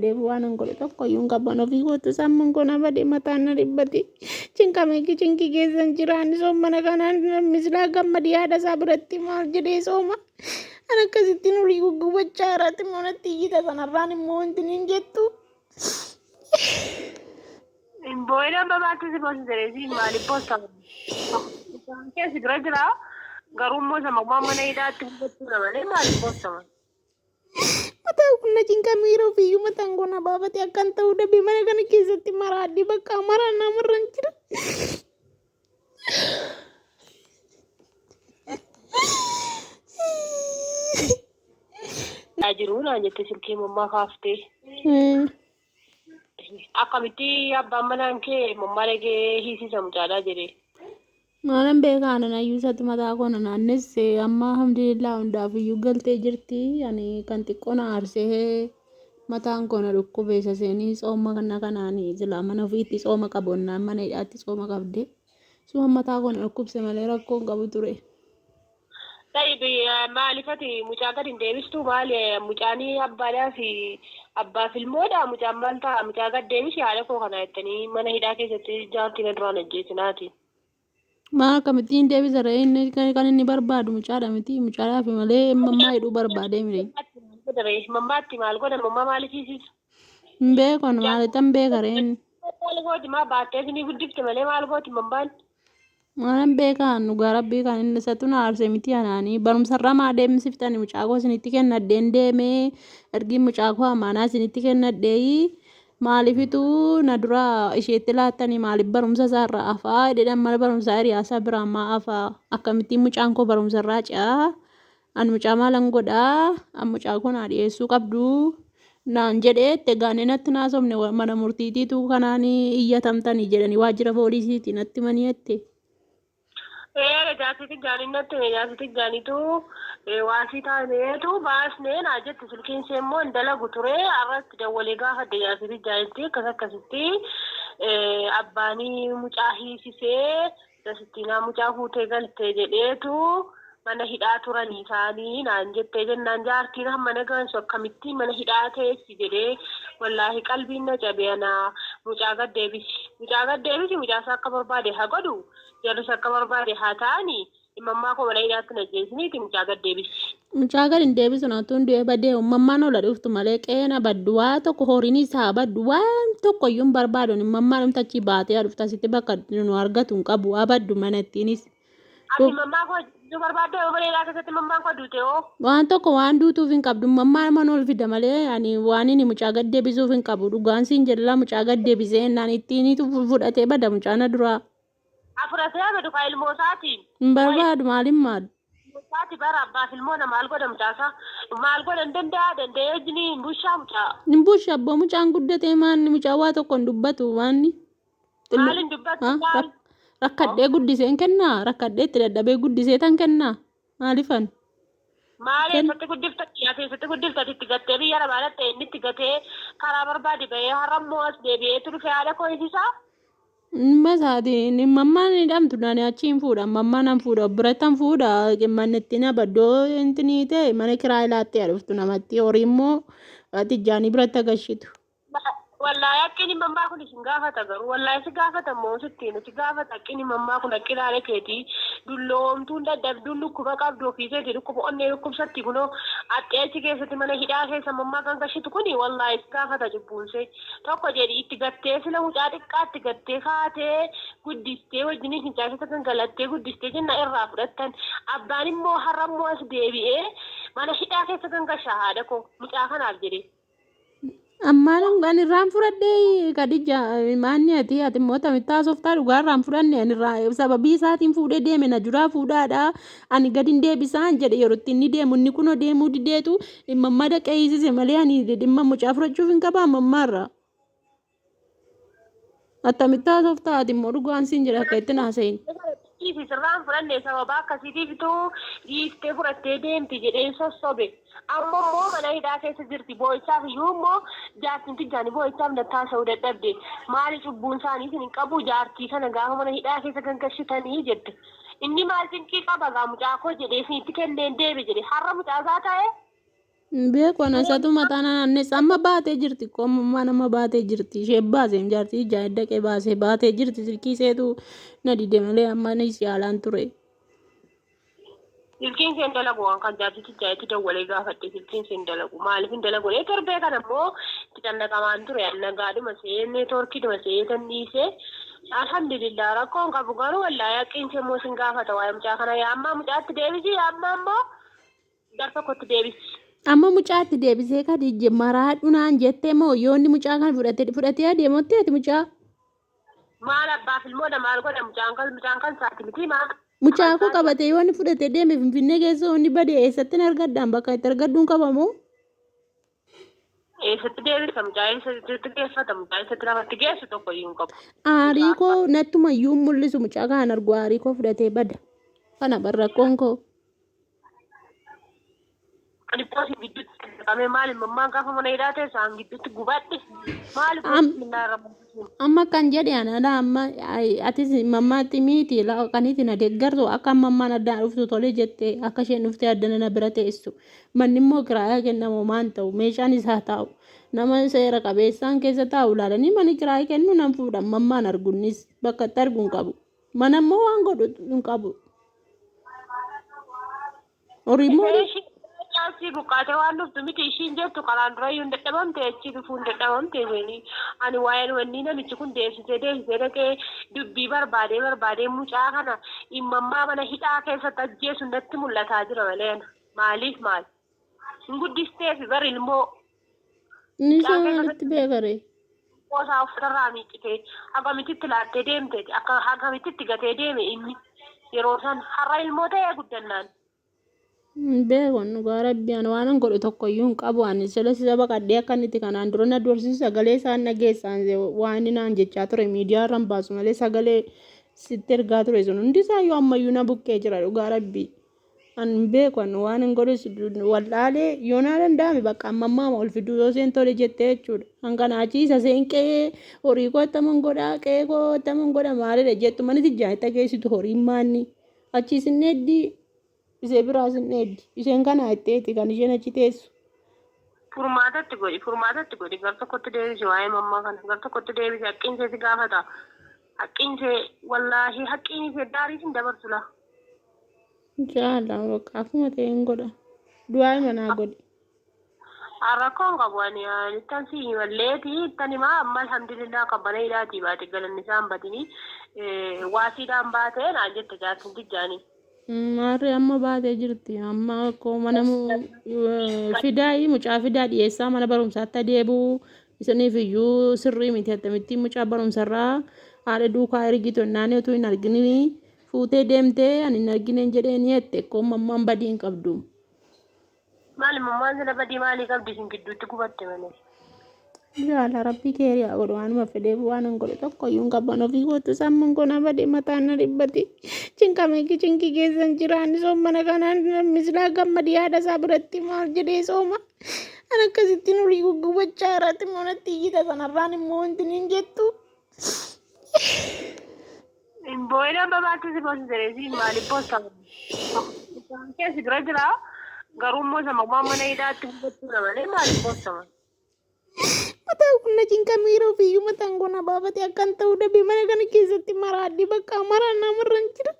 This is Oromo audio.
badeef waan hin godhe tokko iyyuu hin qaban ofii kootu sammuun koo na bade mataan na dhibbate cinqamee cinqii keessa hin jira ani soomana kanaan misilaa gammadi haadha isaa biratti maal jedhee sooma an akkasittiin olii guggubachaa irratti immoo natti iyyita sanarraan immoo wanti niin jettu. Hin boo'in amma maaltu si boosise reesii maaliif boossa? Isaan kee si bira jira garuu immoo isa mammaa mana hidhaatti hubachuudha malee maaliif boossama? Mataan kun na cinqameera ofiiyyuu mataan kun na baafate akkan ta'uu dhabe mana kana keessatti maraadhe bakka maraan namarraan jira. Jiru naan jette silkii mammaa kaaftee. Akkamitti abbaan manaan kee mammaa dhaqee hiisisa mucaadhaa jedhee. Maalan beekaa anan ayyuu isatti mataa koo na naannesse amma alhamdulillah hundaaf iyyuu galtee jirti ani kan xiqqoo na aarsee mataan koo na dhukkube isa seenii tsooma kana kanaan silaa mana ofiitti tsooma qabu onnaan mana hidhaatti tsooma qabde suma mataa koo na dhukkubse malee rakkoo hin qabu ture. Tayyib maaliif ati mucaa gad hin deebistuu maali mucaanii abbaadhaa fi abbaaf ilmoodha mucaan maal ta'a mucaa gad deebisi haadha koo kana jettanii mana hidhaa keessatti jaartii na duraan ajjeesinaati. Maal akkamittiin deebisa ree inni kan inni barbaadu mucaadha miti mucaadhaaf malee mammaa hidhuu barbaadee miti. Mammaatti maal godha mammaa maaliif hiisisa? Hin beeku ani maalittan beeka ree inni. Maal gooti maa baattee isinii guddifte malee maal gooti mammaan? Maalan beekaa dhugaa rabbii kan inni isatu na aarse miti anaanii barumsarraa maa deemsiftani mucaa koo isinitti kennadheen deemee ergi mucaa koo amaanaa isinitti kennadhee maaliifitu na dura isheetti laattanii maaliif barumsa isaarraa afaa jedhan mana barumsaa hiriyaasaa biraa maa afaa akkamittiin mucaan koo barumsarraa ce'aa an mucaa maalan godhaa an mucaa koo naa dhiyeessuu qabdu naan jedhee itti egaanee natti naasofne mana murtiitiitu kanaan iyyatamtanii jedhanii waajjira poolisiitii natti himanii jette. Ee jaarsi gaanii natti hime jaarsi gaaniitu waasii taaneetu baasnee naa jette silkiin ishee immoo hin dalagu ture har'atti dawwalee gaafadhe jaarsi gaaniitti akkas akkasitti abbaanii mucaa hiisisee dasittiinaa mucaa fuutee galte jedheetu mana hidhaa turanii isaanii naan jettee jennaan jaartiin hamma nagaan akkamittiin mana hidhaa teessi jedhee wallaahi qalbiin na cabe anaa mucaa gad deebisi mucaa gad deebisi mucaasaa akka barbaade haa godhu jarris akka barbaade haa ta'ani dhimma koo mana hidhaatti na jeesiniiti mucaa gad deebisi. Mucaa gad hin deebisu natuun du'ee badee uumammaan ola dhuftu malee qeena baddu waa tokko horiin isaa baddu waan tokko iyyuu hin barbaadu uumammaan dhumta achii baatee dhufta asitti bakka nu argatu hin qabu haa baddu mana ittiinis. Ati mammaa koo ajjeesuu barbaadde yoo mana hidhaa keessatti mammaan koo duute hoo? Waan tokko waan duutuuf hin qabdu mammaan mana ol fida malee ani waan inni mucaa gad deebisuuf hin qabu dhugaan siin jedhala mucaa gad deebisee naan ittiinitu fudhatee bada mucaa na duraa. Afuratee badu kaa ilmoo isaatiin. Hin barbaadu maaliin maal? Isaati bara abbaaf ilmoo na maal godha mucaasaa maal godha hin danda'a danda'ee wajjin hin bushaa mucaa. Hin busha abboo mucaan guddatee maanni mucaa waa tokko hin dubbatu waanni. Maal hin dubbatu maal? Rakkadhee guddisee hin kennaa rakkadhee itti dadhabee guddisee tan kennaa maalifan? Maal eessatti guddifta ati eessatti guddifta itti gattee biyya arabaa dhatte inni itti gatee karaa barbaade bahee har'a immoo as deebi'eetu dhufe haadha koo isisaa. Masaati mammaan hidhamtu nani achi hin fuudha mammaan nan fuudha biratti hin fuudha manni ittiin abaddoo intinii ta'e mana kiraa ilaattee dhuftu namatti horii immoo ati ijaanii biratti agashitu. Wallaahi haqqin mammaa kun isin gaafata garuu wallaahi si gaafata immoo sittiin si gaafata haqqin mammaa kun haqqin haala keetii dulloomtuun dadhabduun dhukkuba qabdu ofii keetii dhukkuba onnee dhukkubsatti kunoo haxxee achi keessatti mana hidhaa keessa mammaa kan gashitu kuni wallaahi si gaafata cubbuunsee tokko jedhi itti gattee sila mucaa xiqqaatti gattee kaatee guddistee wajjin fincaa keessa gangalattee guddistee jenna irraa fudhattan abbaan immoo har'a immoo as deebi'ee mana hidhaa keessa gangashaa haadha koo mucaa kanaaf jedhee. Ammaan ani irraan fudhadhee Kadija maanni ati ati immoo tamitti haasoftaa dhugaa irraan fudhanne ani irraa sababii isaatiin fuudhee deeme na duraa fuudhaadha ani gad hin deebisaan jedhe yeroo itti inni deemu inni kunoo deemuu dideetu dhimma madaqee hiisise malee ani dhimma mucaa fudhachuuf hin qabaa mammaarra. Attamitti haasoftaa ati immoo dhugaan siin jedha akka itti haasa'in. Dhiisi sirraan fudhanne sababa akkasiitiifitu dhiiftee fudhattee deemti jedhee sossobe. Amma immoo mana hidhaa keessa jirti boo'ichaaf iyyuu immoo jaartiin tijjaanii boo'ichaaf nattaasa'uu dadhabde. Maali cubbuun isaanii isin hin qabu jaartii kana gaafa mana hidhaa keessa gangashitanii jette. Inni maal cinqii qaba gaa mucaa koo jedhee isinitti kenneen deebe jedhe har'a mucaa isaa ta'e. Beeku ana isatu mataa na naannessa. Amma baatee jirti koo ammaa nama baatee jirti. Ishee baasee jaartii ijaan dhaqee baasee baatee jirti. Silkii iseetu na dide malee amma anis yaalaan ture. Silkiin isheen dalagu waan kan jaartichi ijaa'itti dawwalee gaafadhe silkiin isheen dalagu maaliif hin dalagu ee torbee kana immoo itti cannaqamaan ture nagaadhuma see neetwoorkiidhuma see tan dhiisee alhamdulillah rakkoon qabu garuu wallaahi haqqiin ishee immoo sin gaafata waa'ee mucaa kana yaa ammaa mucaatti deebisi yaa ammaa immoo gar tokkotti deebisi. Amma mucaatti deebisee Khadijje maraadhu naan jettee moo yoonni mucaa kana fudhatee fudhatee adeemotti ati mucaa. Maal abbaaf ilmoodha maal godha mucaan kan saati miti maal. Mucaa koo qabatee yoonni fudhatee deeme Finfinnee keessa yoonni bade eessatti hin argadhaan bakka itti argadhuun qabamoo? Eessatti deebisa mucaa eessatti geeffata mucaa eessatti lafatti geessu tokko iyyuu hin qabu. Aarii koo nattuma iyyuu hin mul'isu mucaa kana argu aarii koo fudhatee bada. Kana barrakkoon koo. Ani koosi gidduutti qabee maali mammaan gaafa mana hidhaa ta'e isaan gidduutti gubadhe maali Amma kan jedhe anadha amma atis mammaatti miiti kaniiti na deeggartu akka mammaan addaan dhuftu tole jette akka isheen dhuftee addana na bira teessu. Manni immoo kiraayaa kennamu maan ta'u meeshaan isaa taa'u nama seera qabeessaan keessa taa'u ilaalanii mana kiraayii kennu nan fuudhan mammaan argunnis bakka itti argu hin qabu. Mana immoo waan godhu hin qabu. Horii immoo Caalsii buqqaatee waan dhuftu miti ishiin jettu karaan dura iyyuu hin dadhabamte achi dhufuu hin dadhabamte isheen ani waa'een wanni namichi kun deebisee deebisee dhaqee dubbii barbaadee barbaadee mucaa kana himmammaa mana hidhaa keessatti ajjeesu natti mul'ataa jira malee maaliif maal hin guddisteef bar ilmoo. Inni isaa maalitti beekare? Qoosaa uffatarraa miiccitee hagamititti laattee deemte akka hagamititti gatee deeme inni yeroo san har'a ilmoo ta'ee guddannaan. Beekon dhugaa rabbi ani waan an godhu tokko iyyuu hin qabu ani sila sisa baqadhee akka inni itti kanaan dura na dorsisu sagalee isaan dhageessaan waan inni naan jechaa ture miidiyaa irra hin baasu malee sagalee sitti ergaa ture sun hundi isaayyuu ammayyuu na buqqee jira dhugaa rabbi. An hin beeku ani waan hin godhus wallaalee yoo naa danda'ame bakka amma ammaa ol fiduu yoo seen tole jettee jechuudha. Hanqanaa achiisa seen qe'ee horii koo attaman godhaa qe'ee koo attaman godha maalidha jettu mana tijjaa itti geessitu horiin maanni achiis hin dheeddii. Ishee biraas hin dheeddi. Isheen kana itteeti kan isheen achi teessu. Furmaatatti godhi furmaatatti godhi gar tokkotti deebisi waa'ee mammaa kana gar tokkotti deebisi haqqiin ishee si gaafata haqqiin ishee wallaahi haqqiin ishee daarii sin dabarsu la. Jaala bakka akkuma ta'e hin godha. Du'aa manaa godhi. Rakkoon qabu ani ittan si himalleeti ittan himaa amma alhamdulillah kan mana hidhaatii baate galanni isaan batini waasiidhaan baatee naan jette jaartin tijjaanii. Maarree amma baatee jirti. Amma akkoo mana fidaa mucaa fidaa dhiyeessaa mana barumsaatti adeemuu isiniif iyyuu sirrii miti akkamittiin mucaa barumsarraa haadha duukaa ergitu jennaan utuu hin argini fuutee deemtee ani hin argine jedhee ni jette akkoo mammaan badii hin qabdu. Maali mammaan sila badii maalii qabdi isin gidduutti gubatte malee. Jaala rabbi keeriyaa godhu waanuma fedheef waan hin godhu tokko iyyuu hin qaban ofii kootu sammuun kun abade mataan na dhibbate cinqamee cinqii keessan jiraan soomana kanaan misilaa gammadi haadha isaa biratti maal jedhee sooma an akkasittiin olii guggubachaa irratti immoo natti iyyita sanarraan immoo wanti niin jettu. Boo'ina babaatti si boosisee si maaliif boossa? Keessi bira jira garuu immoo isa mammaan mana hidhaatti gubachuudha malee maaliif boossama? Mataan kun na cinqameera ofiiyyuu mataan kun na baafate akkan ta'uu dhabe mana kana keessatti maraadhi bakka maraan namarra hin jira.